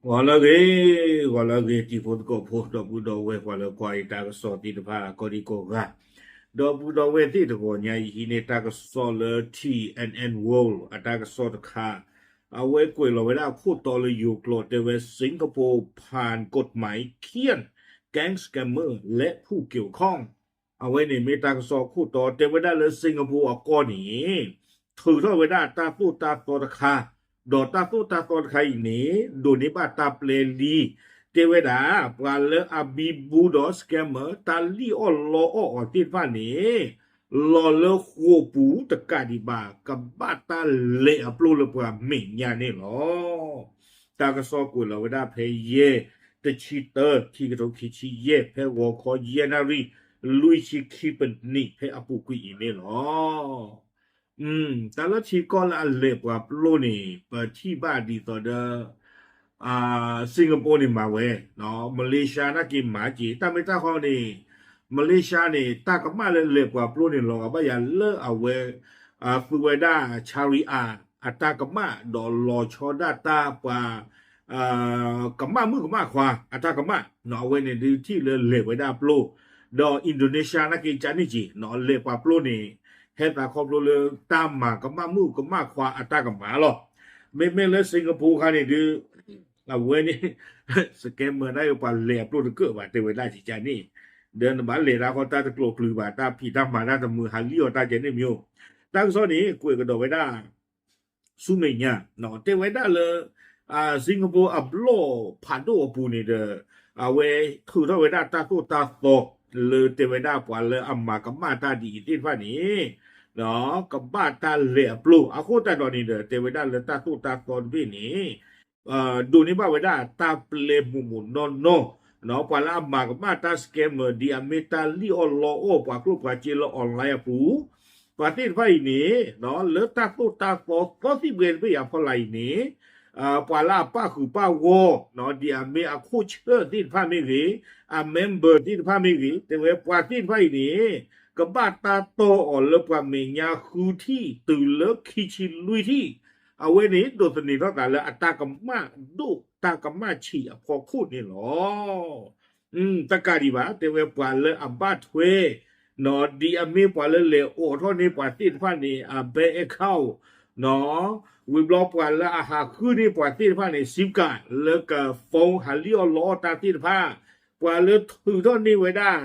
ဂီၤလၢအဂ့ၤ, ဂီၤလၢအဂ့ၤ တံၤဖိသကိးဖိ ဒီပုၢ်ဒီဝဲၢ် ပှၤလၢကွၢ်အံၤတၢ်ကစီၣ်သ့ၣ်တဖၣ် ကိးဒံကိးဂၤ, ဒီပုၢ်ဒီဝဲၢ်သ့ၣ်တဂီၤညါအံၤ ဟံးန့ၢ်တၢ်ကစီၣ်လၢ T N N World အတၢ်ကစီၣ်တခါ, အဝဲကွဲးလီၤဝဲဒၣ်အခိၣ်တီလၢယိၤကျိာ် တဲဝဲ Singapore ผ่านกฎหมายเฆี่ยน แก๊ง scammer และผู้เกี่ยวข้อง အဝဲန့ၣ်မ့ၢ်တၢ်ကစီၣ်အခိၣ်တီ တဲဝဲဒၣ်လၢ Singapore အကီၢ်န့ၣ် ထုးထီၣ်ဝဲဒၣ်တၢ်သိၣ်တၢ်သီတခါ, ဒီးတၢ်သိၣ်တၢ်သီတခါအံၤန့ၣ် ဒိးန့ၢ်ဘၣ်တၢ်ပျဲလံ, တဲဝဲဒၣ် ပှၤလၢအဘံဘူဒီး scammer တၢ်လံၣ်အီၣ်လီအီၣ်အီၤသ့ၣ်တဖၣ်န့ၣ် လီၤလၢဃိာ်ပူၤတကးဒံးဘၣ် ကဘၣ်တၢ်လဲၤအပျိလၢပှၤမဲာ်ညါန့ၣ်လီၤ. တၢ်ကစီၣ်ကွဲးလီၤဝဲဒၣ်ဖဲယဲၢ် တဆံတၢ ခံကထိခံဆံယဲၢ် ဖဲဂီၤခီယဲၢ်နၣ်ရံၣ် လွံၢ်ဆံခံပနံး ဖဲအပူၤကွံာ်အံၤန့ၣ်လီၤ. တၢ်လၢထံကီၢ်လၢအလဲၤပှၤပျိန့ၣ် ပထံၣ်ဘၣ်ဒ်သိးဒီး Singapore န့ၣ်မၤဝဲ, Malaysia နာ်က့မၤက့ၤ တၢ်မ့ၢ်တၢ်ဃီန့ၣ် Malaysia န့ၣ် တၢ်ကမၣ်လၢလဲၤပှၤပျိန့ၣ် လီၤဂာ်ဘၣ်ယၤလၢအဝဲ သူဝဲဒၣ် Sharia အတၢ်ကမၣ် ဒီးလီၤဆီဒၣ်တၢ်ပှၤ ကမၣ်မုၣ်ကမၣ်ခွါအတၢ်ကမၣ်, အဝဲန့ၣ်ဒုးထံၣ်လၢလဲၤဝဲဒၣ်ပျိ, ဒီး Indonesia နာ်က့ကန့ၣ်က့ၤ လဲၤပှၤပျိန့ၣ် ဟဲသးခီဖျိလၢတၢ်မၤကမၣ်မုၣ်ကမၣ်ခွါအတၢ်ကမၣ်လီၤ. မ့မ့ၢ်လၢ Singapore ခါန့ၣ်ဒုး အဝဲန့ၣ် scammer ဒၣ်ပှၤလဲၤအပျိတကၢၢ်ဘၣ် တဲဝဲဒၣ်ကန့ၣ်, ဒီးနဘၣ်လဲၤတၢ်ဃီတၢ်တကျိၤကျုၤဘၣ် တၢ်ဖံးတၢ်မၤတၢ်တမုာ် ဟးလံၣ်အီၣ်တၢ်ကန့ၣ်မ့ၢ်အိၣ်, တၢ်ကစီၣ်န့ၣ် ကွဲးကဒီးဝဲဒၣ် ဆူမဲာ်ညါ တဲဝဲဒၣ်လၢ Singapore အဘျီၣ်ဖးဒိၣ်အပူၤန့ၣ်ဒီး အဝဲထုးထီၣ်ဝဲဒၣ်တၢ်သိၣ်တၢ်သီ လၢတဲဝဲဒၣ်ပှၤလၢအမၤကမၣ်တၢ်ဒ်အံၤသ့ၣ်တဖၣ်န့ၣ် ကဘၣ်တၢ်လဲၤအပျိ အဃိသတးဒီးန့ၣ်ဒီး တဲဝဲဒၣ်လၢတၢ်သိၣ်တၢ်သီတဘ့ၣ်န့ၣ် ဒိးန့ၢ်ဘၣ်ဝဲဒၣ်တၢ်ပျဲမိၢ်မိၢ်နီၢ်နီၢ်, ပှၤလၢအမၤကမၣ်တၢ် scammer ဒ်အမ့ၢ်တၢ်လံၣ်အီၣ်လီအီၣ်ပှၤကျိၣ်ပှၤစ့လၢ online အပူၤ, ပှၤသ့ၣ်တဖၣ်အံၤန့ၣ် လၢတၢ်သိၣ်တၢ်သီသီသံၣ်ဘှဲတဘ့ၣ်အဖီလာ်အံၤန့ၣ် ပှၤလၢအပၣ်ဃုာ်ပၣ်ဂီၢ် ဒ်အမ့ၢ်အခိၣ်ဆၢၣ်သ့ၣ်တဖၣ်မ့ၢ်ဂ့ၤ, အ member သ့ၣ်တဖၣ်မ့ၢ်ဂ့ၤ, တဲဝဲပှၤသ့ၣ်တဖၣ်အံၤန့ၣ် ကဘၣ်တၢ်တီၢ်အီၤလၢပှၤမဲာ်ညါဃုထံၣ်တုၤလၢခံဆံလွံၢ်ထံၣ်, အဝဲန့ၣ်ဒိးသန့ၤထီၣ်သးလၢအတၢ်ကမၣ်ဒိၣ်တၢ်ကမၣ်ဆံးအဖီခိၣ်န့ၣ်လီၤ. တကးဒံးဘၣ် တဲဝဲပှၤလၢအဘၣ်ထွဲ ဒ်အမ့ၢ်ပှၤလၢလဲၤအိးထီၣ်န့ၢ်ပှၤသ့ၣ်တဖၣ်န့ၣ် အ bank account ဝံၤဘျီပှၤလၢအဟးဃုန့ၢ်ပှၤသ့ၣ်တဖၣ်န့ၣ် SIM card လၢက phone ဟးလံၣ်အီၣ်လီအီၣ်တၢ်သ့ၣ်တဖၣ်, ပှၤလၢထုးထီၣ်န့ၢ်ဝဲဒၣ်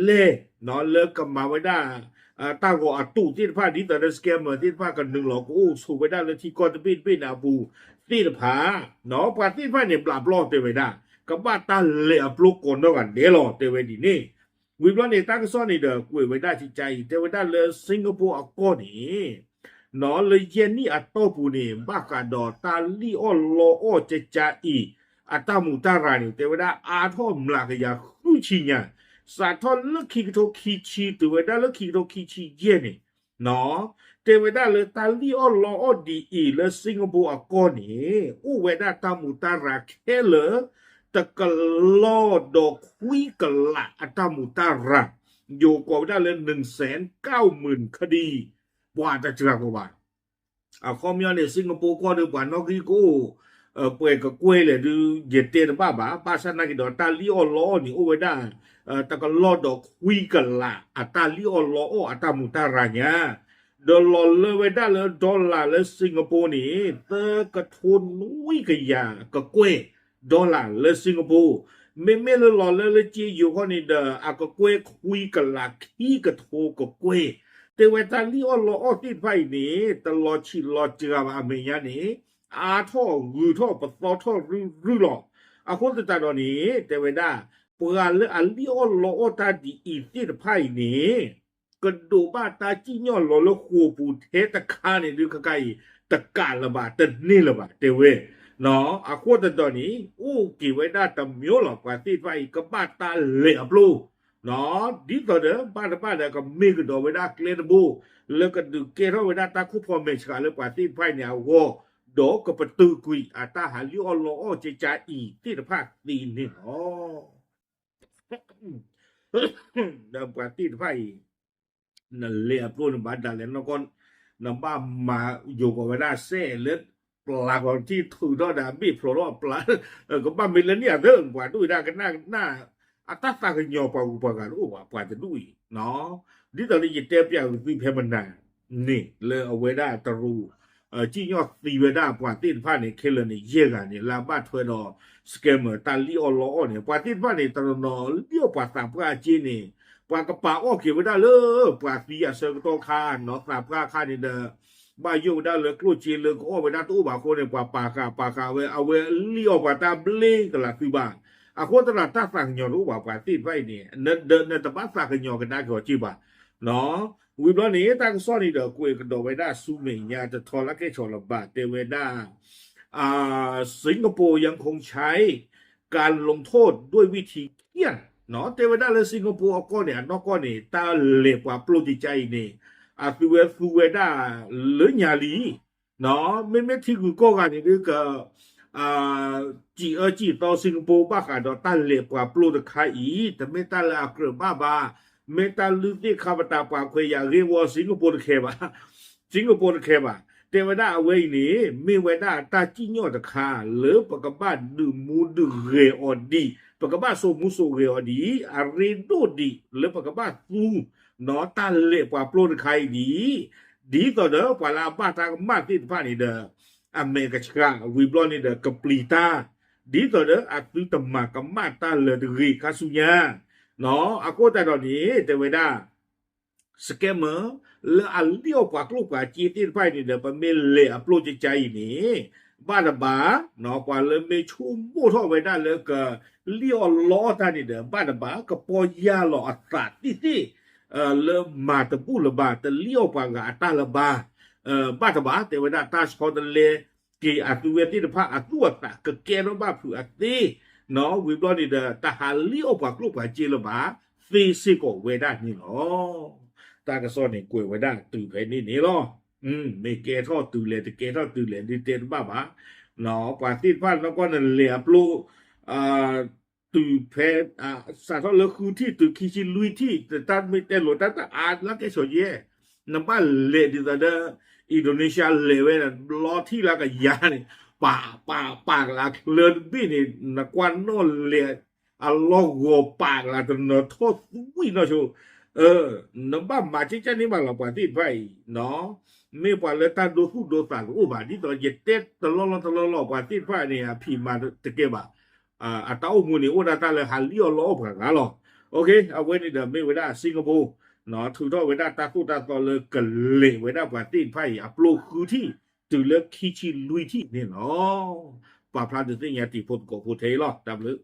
လံာ်လဲၢ် လၢကမၤဝဲဒၣ် တၢ်ဂီၤအတူးသ့ၣ်တဖၣ် ဒ်သိးဒီး scammer သ့ၣ်တဖၣ်ကနုာ်လီၤကအိၣ်ဆိးဝဲဒၣ်လၢထံကီၢ်တဘ့ၣ်တဘ့ၣ်န့ၣ်အပူၤသ့ၣ်တဖၣ်, ပှၤသ့ၣ်တဖၣ်န့ၣ် ဘျးဘျီတဲဝဲဒၣ် ကဘၣ်တၢ်လဲၤအပျိကိးနီၢ်ဂၤဒဲးလီၤ တဲဝဲဒ်န့ၣ်. ဝံၤဘျီန့ၣ် တၢ်ကစီၣ်န့ၣ်ဒီး ကွဲးဝဲဒၣ်ကကါအံၤ တဲဝဲဒၣ်လၢ Singapore အကီၢ်န့ၣ် လၢယဲၢ်နံၣ်အတီၢ်ပူၤန့ၣ် ဘၣ်ဃးဒီးတၢ်လံၣ်အီၣ်လီအီၣ်ကကါအံၤ အတၢ်မူးတၢ်ရၤန့ၣ် တဲဝဲဒၣ်အါထီၣ်မျးကယၤဃုဆံညါ, စးထီၣ်လၢခံကထိခံဆံ တုၤဝဲဒၣ်လၢခံကထိခံဆံယဲၢ်န့ၣ် တဲဝဲဒၣ်လၢတၢ်လံၣ်အီၣ်လီအီၣ်ဒ်အံၤလၢ Singapore အကီၢ်န့ၣ် အိၣ်ဝဲဒၣ်တၢ်မူးတၢ်ရၤခဲလၢာ် တကလီၢ်ဒီးခွံကလးအတၢ်မူးတၢ်ရၤ, ယိၤကိးဝဲဒၣ်လၢ နုၣ်စဲၣ်ကၢ်မုၢ်ခဒီ ပှၤတစှၤကီးဘၣ်. အခီပညီန့ၣ် Singapore ကီၢ်ဒီးပှၤနီၣ်ဂံၢ်ကအိၣ် ပှဲၤကကွဲၢ်လဲၣ်ဒုး ယတဲတဘၣ်ဘၣ်, ဘၣ်ဆၣ်နာ်က့ဒီး တၢ်လံၣ်အီၣ်လီအီၣ်န့ၣ် အိၣ်ဝဲဒၣ် တကလီၢ်ဒီးခွံကလး အတၢ်လံၣ်အီၣ်လီအီၣ်အတၢ်မူးတၢ်ရၤညါ, ဒီးလီၤလၢဝဲဒၣ်လၢ dollar လၢ Singapore န့ၣ် သၢကထိနွံကယၤကကွဲၢ် dollar လၢ Singapore, မ့မ့ၢ်လၢလီၤလၢလၢက့ယိၤခီန့ၣ်ဒီး အကကွဲၢ်ခွံကလးခံကထိကကွဲၢ်, တဲဝဲတၢ်လံၣ်အီၣ်လီအီၣ်သ့ၣ်တဖၣ်အံၤန့ၣ် တလီၤဆံးလီၤစှၤဘၣ်အမဲာ်ညါန့ၣ် အါထီၣ်ဂုၤထီၣ်ပသီထီၣ်ရုၢ်ရုၢ်လီၤ. အဃိသတးဒီးန့ၣ် တဲဝဲဒၣ် ပှၤလၢအလံၣ်အီၣ်လီအီၣ်တၢ်ဒ်အံၤသ့ၣ်တဖၣ်အံၤန့ၣ် ကဒိးဘၣ်တၢ်စံၣ်ညီၣ်လီၤလၢဃိာ်ပူၤထဲတခါန့ၣ်ဒုး ခဲခါအံၤ တကးလၢၤဘၣ် တန့ၢ်လၢၤဘၣ် တဲဝဲ. အဃိသတးဒီးန့ၣ် အိၣ်က့ၤဝဲဒၣ်တမျိုးလီၤ. ပှၤသ့ၣ်တဖၣ်အံၤ ကဘၣ်တၢ်လဲၤအပျိ ဒ်သိးဒီး ဘၣ်တဘၣ်ဒီး ကမ့ၢ်ကဒီးဝဲဒၣ်ကျဲတဘိ လၢကဒုးကဲထီၣ်ဝဲဒၣ်တၢ်ခိၣ်ဖီမဲာ်ဆှးလၢပှၤသ့ၣ်တဖၣ်အံၤန့ၣ်အဂီၢ်, ဒီးကပတုာ်ကွံာ်အတၢ်ဟးလံၣ်အီၣ်လီအီၣ်ကကါအံၤသ့ၣ်တဖၣ်သ့န့ၣ်လီၤ. ဒီးပှၤသ့ၣ်တဖၣ်အံၤ နလဲၤအပျိနဘၣ်ဒၣ်လဲာ်နီၢ်ကီၢ် နဘၣ်မၤယိၤကီးဝဲဒၣ်စဲးလၢ ပျၢ်ကီၤထံထုးထီၣ်ဒီးအဘ့ၣ်ဖျိးထီၣ်ပျၢ်, ကဘၣ်မ့ၢ်လၢန့ၣ်အသၢ ပှၤဒိၣ်ဝဲဒၣ်ကနၣ်ကနၣ်, အတၢ်သးကညီၤပှၤဂုၤပှၤဂၤတအိၣ်ဘၣ် ပှၤတဒူၣ်အံၤ, ဒ်သိးလၢယတဲပျးကသုဖဲမနၤန့ၣ် လၢအဝဲဒၣ်တရူး စံၣ်ညီၣ်သံဝဲဒၣ်ပှၤသ့ၣ်တဖၣ်န့ၣ် ခဲလၢာ်န့ၣ် ယဲၢ်ဂၤန့ၣ် လၢအဘၣ်ထွဲဒီး scammer တၢ်လံၣ်အီၣ်လီအီၣ်န့ၣ် ပှၤသ့ၣ်တဖၣ်န့ၣ် တနီၤနီၤလံၣ်အီၣ်ပှၤသးပှၢ်အစ့န့ၣ် ပှၤကပာ်အီၣ်က့ၤဝဲဒၣ်လၢ ပှၤသံအဆၢကတီၢ်ခါ နီၢ်သးပှၢ်အခါန့ၣ်ဒီး ဘၣ်ယိၣ်ဝဲဒၣ်လၢကျိၣ်စ့လၢကအီၣ်ဝဲဒၣ်တအိၣ်ဘၣ်အဃိန့ၣ် ပှၤပာ်ဃာ်ပာ်ဃာ်ဝဲ အဝဲလံၣ်အီၣ်ပှၤတၢ်ဘျ့ကလာ်သုဘၣ်. အဃိသတးဒီးတၢ်သးကညီၤတအိၣ်ဘၣ် ပှၤသ့ၣ်တဖၣ်အံၤန့ၣ် နတဘၣ်သးကညီၤကဒါက့ၤအီၤစ့ၢ်ဘၣ်. ဝံၤဘျီန့ၣ် တၢ်ကစီၣ်န့ၣ်ဒီး ကွဲးကဒီးဝဲဒၣ်ဆူမဲာ်ညါတထီလၢကဲၣ်ဆိးလၢၤဘၣ် တဲဝဲဒၣ် สิงคโปร์ยังคงใช้การลงโทษด้วยวิธีเฆี่ยน တဲဝဲဒၣ်လၢ Singapore အကီၢ်န့ၣ် အနီၢ်ကီၢ်န့ၣ် တၢ်လဲၤပှၤပျိတကါအံၤန့ၣ် အသုဝဲသူဝဲဒၣ်လၢညါလံ မ့မ့ၢ်ထံဂုၤကီၢ်ဂၤန့ၣ်ဒုးက စံးအၢစံးသီ Singapore ဘၣ်ဃးဒီးတၢ်လဲၤပှၤပျိတခါအံၤ တမ့ၢ်တၢ်လၢအကြၢးဘၣ်ဘၣ်, မ့ၢ်တၢ်လုၢ်သ့ၣ်ခါပတာ်ပှၤခွဲးယာ်ဂ့ၢ်ဝီ Singapore တခဲဘၣ်, Singapore တခဲဘၣ်. တဲဝဲဒၣ်အဝဲအံၤန့ၣ် မ့ၢ်ဝဲဒၣ်တၢ်စံၣ်ညီၣ်တခါ လၢပကဘၣ်ဒုးမူဒုးဂဲၤအီၤဒံး, ပကဘၣ်စိာ်မူစိာ်ဂဲၤအီၤဒံး အရ့ဒိၣ်ဒံး လၢပကဘၣ်သူ နီၢ်တၢ်လဲၤပှၤပျိတခါအံၤဒံး ဒ်သိးဒီးပှၤလၢအဘၣ်တၢ်ကမၣ်သ့ၣ်တဖၣ်န့ၣ်ဒီး အမဲာ်ကဆှး ဝံၤဘျီန့ၣ်ဒီးကပျံၤတၢ်, ဒ်သိးဒီးအသုတမၤကမၣ်တၢ်လၢၤတဂ့ၤခါဆူညါ, အဃိသတးဒီးန့ၣ် တဲဝဲဒၣ် scammer လၢအလံၣ်အီၣ်ပှၤကျိၣ်ပှၤစ့သ့ၣ်တဖၣ်အံၤန့ၣ်ဒီး ပမ့ၢ်လဲၤအပျိကကါအံၤန့ၣ် ဘၣ်တဘၣ် ပှၤလၢမ့ၢ်ဆိကမိၣ်ထီၣ်ဝဲဒၣ်လၢကလံၣ်အီၣ်လီအီၣ်တၢ်န့ၣ်ဒီး ဘၣ်တဘၣ် ကပီၢ်ယၢ်လီၤအသးသ့ၣ်သ့ၣ် လၢမၤတဘူၣ်လၢၤဘၣ် တလံၣ်အီၣ်ပှၤဂၤအတၢ်လၢၤဘၣ်, ဘၣ်တဘၣ် တဲဝဲဒၣ်တၢ်ဆီတလဲက့ၤအသုဝဲသ့ၣ်တဖၣ်အသူၣ်အသး ကကဲထီၣ်ဘၣ်ဖုးအသ့, ဝံၤဘျီန့ၣ်ဒီး တဟးလံၣ်အီၣ်ပှၤကျိၣ်ပှၤစ့လၢၤဘၣ် သ့စ့ၢ်ကီးဝဲဒၣ်န့ၣ်လီၤ. တၢ်ကစီၣ်န့ၣ်ကွဲးဝဲဒၣ်တုၤဖဲန့ၣ်န့ၣ်လီၤ. မ့ၢ်ကဲထီၣ်တုၤလဲၣ် တကဲထီၣ်တုၤလဲၣ် ဒုးတဲတဘၣ်ဘၣ်. ပှၤသ့ၣ်တဖၣ်နီၢ်ကီၢ်န့ၣ်လဲၤအပျိ တုၤဖဲ စးထီၣ်လၢဃုထံၣ်တုၤခံဆံလွံၢ်ထံၣ် တၢ်မ့ၢ်တဲလိာ်တၢ်တအါလၢကဲၣ်ဆိးယဲၢ်, နဘၣ်လဲၤဒ်သိးဒီး Indonesia လဲၤဝဲ ဘျီထံၣ်လၢကယၤန့ၣ် ပာ်ပာ်ပာ်ကလၤချၢတဘ့ၣ်န့ၣ် နကွၢ်နီၣ်လဲၤ အလီၢ်ဂီၤပာ်ကလၤတနီၤထီၣ်သွံၣ်နီၢ်ဆိ နဘၣ်မၤကကၢ်န့ၣ်ဘၣ်လီၤ ပှၤသ့ၣ်တဖၣ်အံၤ, မ့ၢ်ပှၤလၢတၢ်ဒိသူၣ်ဒိသးတအိၣ်ဘၣ် ဒ်သိးယတဲတလီၢ်လီၢ်တလီၢ်လီၢ် ပှၤသ့ၣ်တဖၣ်န့ၣ် အဖံးမၤတကဲဘၣ်. အတၢ်အိၣ်မူန့ၣ် အိၣ်ဒၣ်တၢ်လၢဟးလံၣ်အီၣ်လီအီၣ်ပှၤဂၤလီၤ. အဝဲန့ၣ်ဒီးမ့ၢ်ဝဲဒၣ် Singapore ထုးထီၣ်ဝဲဒၣ်တၢ်သိၣ်တၢ်သီလၢကလဲၤဝဲဒၣ်ပှၤသ့ၣ်တဖၣ်အံၤ အပျိဃုထံၣ် တုၤလၢခံဆံလွံၢ်ထံၣ်န့ၣ်လီၤ. ပာ်ဖျါဒုးသ့ၣ်ညါတံၤဖိသကိးဖိထဲအံၤလီၤ. တၢ်ဘျုး